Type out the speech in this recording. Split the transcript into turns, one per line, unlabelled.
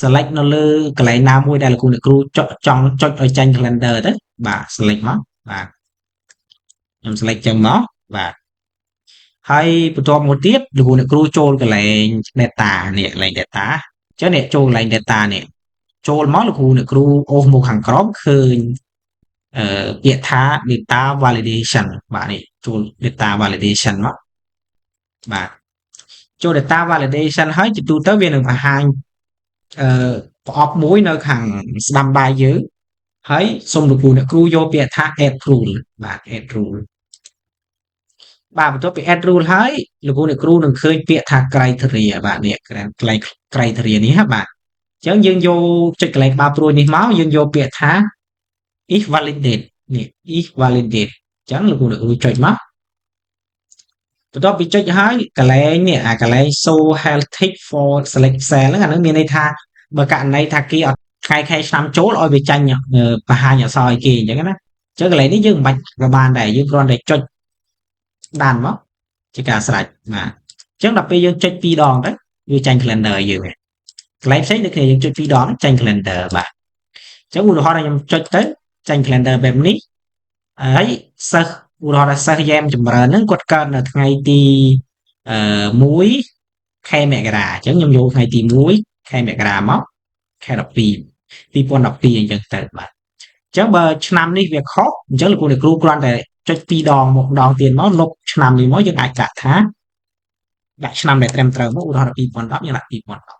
Select នៅលើកន្លែងណាមួយដែលលោកគ្រូអ្នកគ្រូចចង់ចុចឲ្យចេញ calendar ទៅបាទ select មកបាទខ្ញុំ select ចឹងមកបាទហើយបន្ទាប់មកទៀតលោកគ្រូអ្នកគ្រូចូលកន្លែង data នេះកន្លែង data អញ្ចឹងនេះចូលកន្លែង data នេះចូលមកលោកគ្រូអ្នកគ្រូអូសមកខាងក្រោមឃើញអឺពាក្យថា data validation បាទនេះចូល data validation មកបាទចូល data validation ហើយជាទូទៅវានឹងបង្ហាញអឺប្រអប់មួយនៅខាងស្ដាំដៃយើងហើយសូមលោកគ្រូអ្នកគ្រូយកពាក្យថា add rule បាទ add rule បាទបន្ទាប់ពី add rule ហើយលោកគ្រូអ្នកគ្រូនឹងឃើញពាក្យថា criteria បាទនេះកន្លែង criteria នេះហ៎បាទអញ្ចឹងយើងយកចុចកន្លែងក្បាលព្រួយនេះមកយើងយកពាក្យថា is validate នេះ is validate អញ្ចឹងលោកគ្រូអ្នកគ្រូចុចមកបន្ទាប់ពីចុចហើយកន្លែងនេះអាកន្លែង show help text for select cell ហ្នឹងអាហ្នឹងមានន័យថាបើករណីថាគេអត់ថ្ងៃខែឆ្នាំចូលឲ្យវាចាញ់បង្ហាញអក្សរឲ្យគេអញ្ចឹងណាអញ្ចឹងកន្លែងនេះយើងមិនបាច់ក៏បានដែរយើងគ្រាន់តែចុចដានមកជាការស្រេចបាទអញ្ចឹងដល់ពេលយើងចុចពីរដងទៅវាចាញ់ calendar ឲ្យយើងកន្លែងផ្សេងដូចគ្នាយើងចុចពីរដងចាញ់ calendar បាទអញ្ចឹងឧទាហរណ៍ថាខ្ញុំចុចទៅចាញ់ calendar បែបនេះហើយសិស្សឧទាហរណ៍ថាសិស្សយ៉ែមចម្រើនហ្នឹងគាត់កើតនៅថ្ងៃទីអឺ1ខែមករាអញ្ចឹងខ្ញុំយកថ្ងៃទី1ខែមករាមកខែ12 2012អញ្ចឹងទៅបាទអញ្ចឹងបើឆ្នាំនេះវាខុសអញ្ចឹងលោកគ្រូអ្នកគ្រូគ្រាន់តែចុចពីរដងមកម្ដងទៀតមកលុបឆ្នាំនេះមកយើងអាចដាក់ថាដាក់ឆ្នាំដែលត្រឹមត្រូវមកឧទាហរណ៍2010យើងដាក់2010